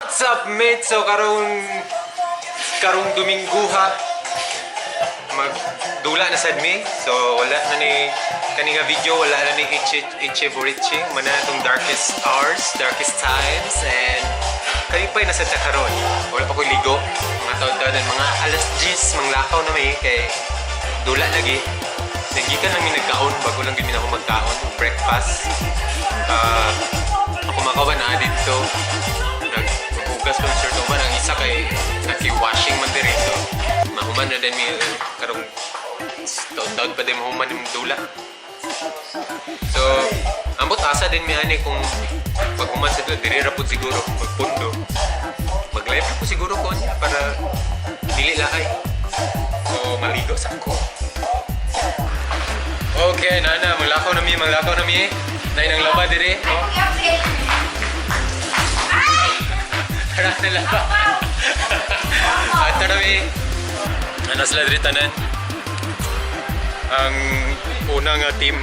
What's up, mate? So karong Dominguha, magdula na sad mi. So wala na ni kani nga video, wala na ni Ichi Ichi Borichi, mana itong darkest hours, darkest times, and kalipay na sad ta karon. Wala pa ko'y ligo. Mga taon-taon, mga alas 10 manglakaw na mi kay dula lagi. Nagikan lang mi nagkaon, bago lang gyud mi nako magkaon, breakfast. Ah, ako makawan na dito. Naghugas ko ng shirt uban ang isa kay naki-washing man diri, so mahuman na din mi karong taon-taon pa din mahuman yung dula. So, ambot asa din mi ani kung pag human sa dula, diri ra pud siguro magpundo. Mag-live po siguro ko niya para dili laay. So, maligo sa ko. Okay, nana, maglakaw na mi, maglakaw na mi. Nay nang laba diri. Oh. Tara na laba. At tara mi. Ano sila diri tanan? Ang una nga team,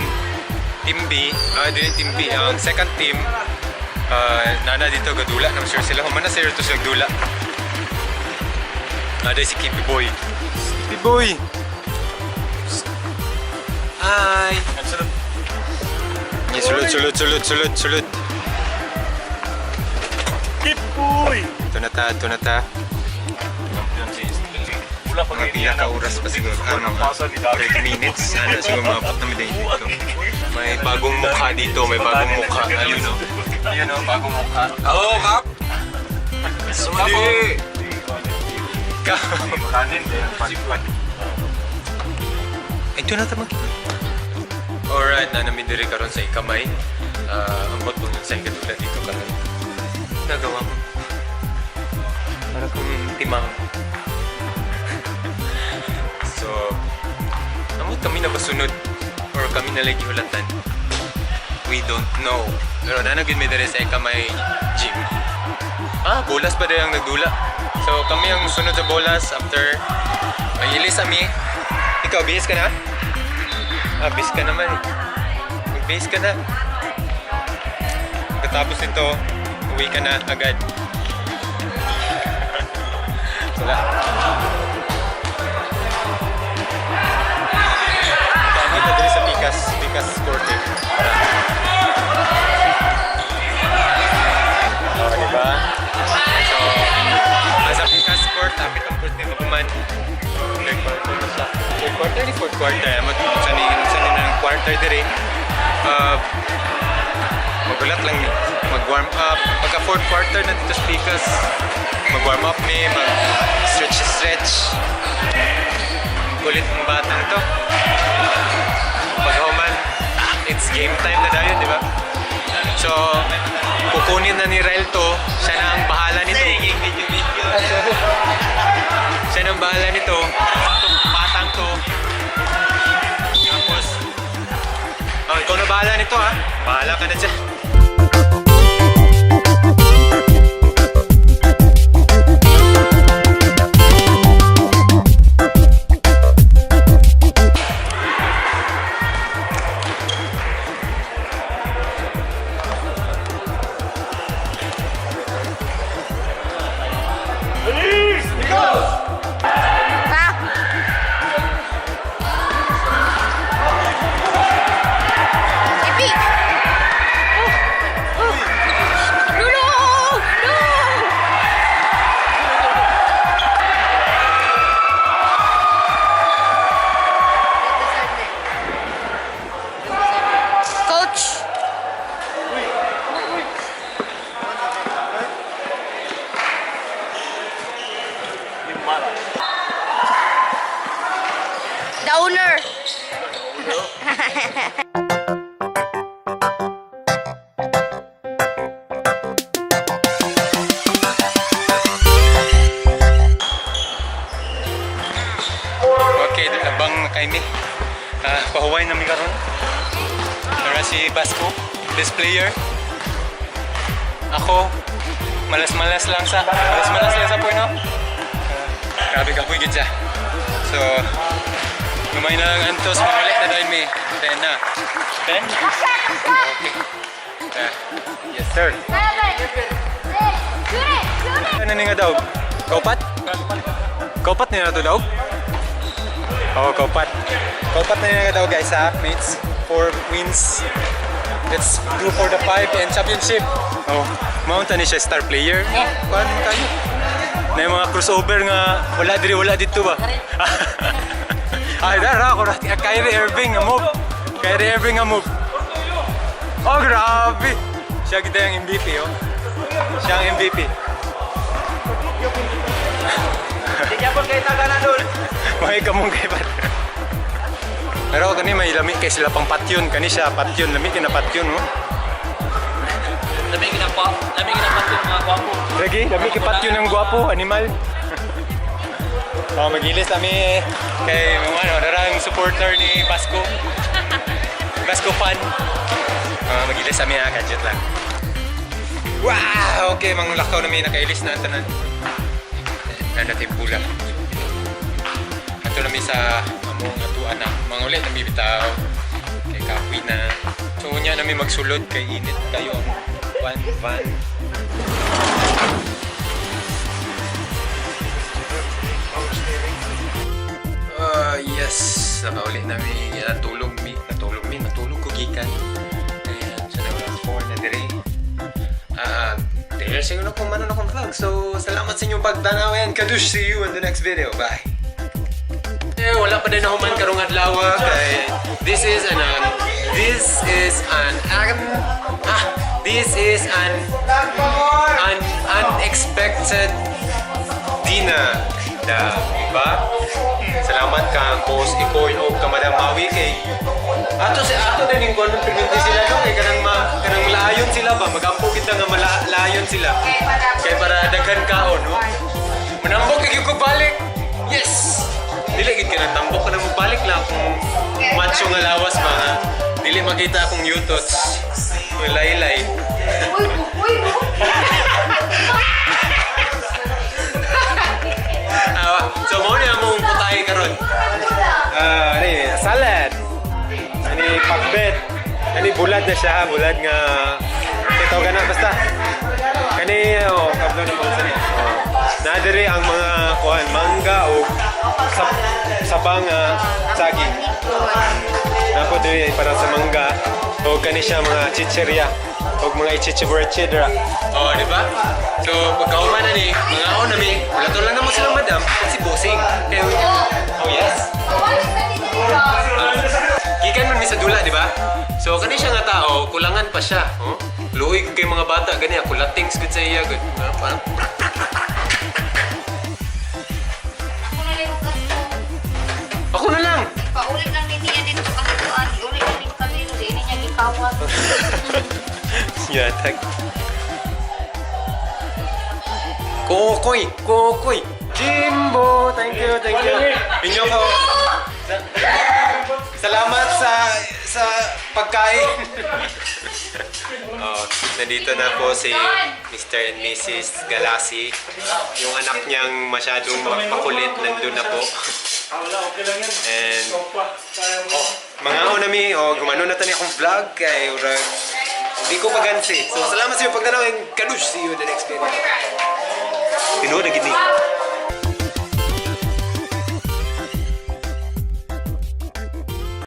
Team B, dili Team B, ang second team, nana dito gadula, na sure sila human na sila to sa dula. Nada si Kippy Boy. Kippy Boy. Hi. Sulod, sulod, sulod, sulod, sulod. Kipoy! Ito na ta, ito na ta. Wala pa Mga pila ka oras pa siguro. Ah, mga 30 minutes. Ano, siguro maabot na mi dito. May bagong mukha dito. May bagong mukha. Ayun o. Ayun o, bagong mukha. Oo, Kap! Sumali! Kap. Kanin din. Ito na tama kita. Alright, naa na mi diri karon sa Ekamay. Ambot po sa ikadula dito karon. Nagawa mo. Para kung timang. So, ambot kami na basunod or kami na lagi hulatan. We don't know. Pero naa na gyud mi diri sa Ekamay gym. Ah, bolas pa din ang nagdula. So, kami ang sunod sa bolas after may ilis ami. Ikaw, bihis ka na? Ah, bihis ka naman eh. Magbihis ka na. Pagkatapos nito, uwi ka na agad. Wala. Dami na diri sa Pikas, Pikas Court eh. Oh, di ba? So, sa Pikas Court, apit ang court ni Maguman. Third quarter na siya. Third quarter ni fourth quarter. Sa ni ng quarter diri. Magulat lang mi. Mag-warm up. Pagka fourth quarter na dito sa Pikas, mag-warm up mi, mag-stretch stretch. Kulit ng batang to. Pag human, it's game time na dayon, di ba? So, kukunin na ni Rel to. Siya na ang bahala nito. Siya na ang bahala nito. Itong batang to. Tapos, oh, ikaw na bahala nito ha. Bahala ka na dyan. Ha? Ipi! Oh. No, no! No! Coach! The owner! Okay, labang na kay mi. Pahuway na mi karon. Tara si Basco, best player. Ako, malas-malas lang sa, malas-malas lang sa po, no? Grabe ka po, siya. So, gamay na lang antos, mamali na dahil mi. 10 na. 10? Okay. Yes, sir. Seven, six, shoot it! na ni nga daog? Kaupat? Kaupat ni na to daog? Oo, oh, kaupat. Kaupat na ni nga daog, guys, ha, mates. Four wins. Let's do for the five and championship. Oh, mount ni siya star player. Kuan kayo. Na yung mga crossover nga wala diri, wala dito ba? Ay, dara ako ra Kyrie Irving nga move. Kyrie Irving nga move. Oh, grabe. Siya gid ang MVP, oh. Siya ang MVP. Hindi kay taga na doon. May kamong kay pat. Pero kani may lami kay sila pang patyon kani siya patyon lami kay na patyon, oh. Lami ginapa, lami ginapa yung mga gwapo. Lagi, lami kay patyon ng gwapo, animal. Oh, magilis kami kay mga ano, darang supporter ni Basco. Basco fan. Ah, magilis kami ha, gadget lang. Wow! Okay, manglakaw na may nakailis na ang tanan. Nanda tayo pula. Ato na mi sa among atuan na. Manguli na mi bitaw. Kay kapoy na. So unya na mi magsulod kay init kayo ang van van. Yes, nakauli na mi. Natulog mi. Natulog mi. Natulog ko gikan. Ayan, sa na 4 na dire. Ah, dire siguro kung manon akong vlog. So, salamat sa inyong pagtanaw and kadush, see you in the next video. Bye! Eh, wala pa din ako man karong adlaw ah, kay this is an ah, this is an unexpected dinner. Da, diba? Salamat ka, Boss Ikoy o ka Madam Maui kay ato si ato din yung kuno perminti sila no kay kanang ma, kanang laayon sila ba magampo kita nga malaayon sila kay para daghan kaon, no. Manambok kay ko balik. Yes. Dili gid ka na tambok ka na mo balik lang kung macho nga lawas ba nga. Dili makita akong yutots. Laylay. Uy, uy, uy. Ah, so mo na among putay karon. Ah, ani salad. Ani pakbet. Ani bulad na siya, bulad nga ito gana basta. Kani oh, kablo na sa niya. Oh. Nadiri ang mga kuan mangga o sabang saging. Napo diri ay para sa mangga o kani siya mga chichirya o mga ichichiburachidra. Oh, di ba? So, pagkauman na ni, mga ako na mi, wala to lang naman sila madam, si Bossing. Kaya, oh yes. Gikan man mi sa dula, di ba? So, kani siya nga tao, kulangan pa siya. Oh? Luoy kay mga bata, gani, kulatings gud sa iya, gud. Parang, Ako na lang yung kaso. ako na lang! Paulit lang din niya dito sa kasuan. Iulit lang din kami. Hindi niya gikawat. Yatag. Kokoy! Kokoy! Jimbo! Thank you, thank you. Inyo ko. Salamat sa pagkain. Oh, nandito na po si Mr. and Mrs. Galasi. Yung anak niyang masyadong makulit nandun na po. Wala, okay lang yan. And Sopa. Kaya mo. oh, mga una mi, oh, gumano na tani akong vlog kay urag hindi ko pagansi. So, salamat sa iyo pagdanaw and kadush. See you in the next video. Tinuod na gid ni.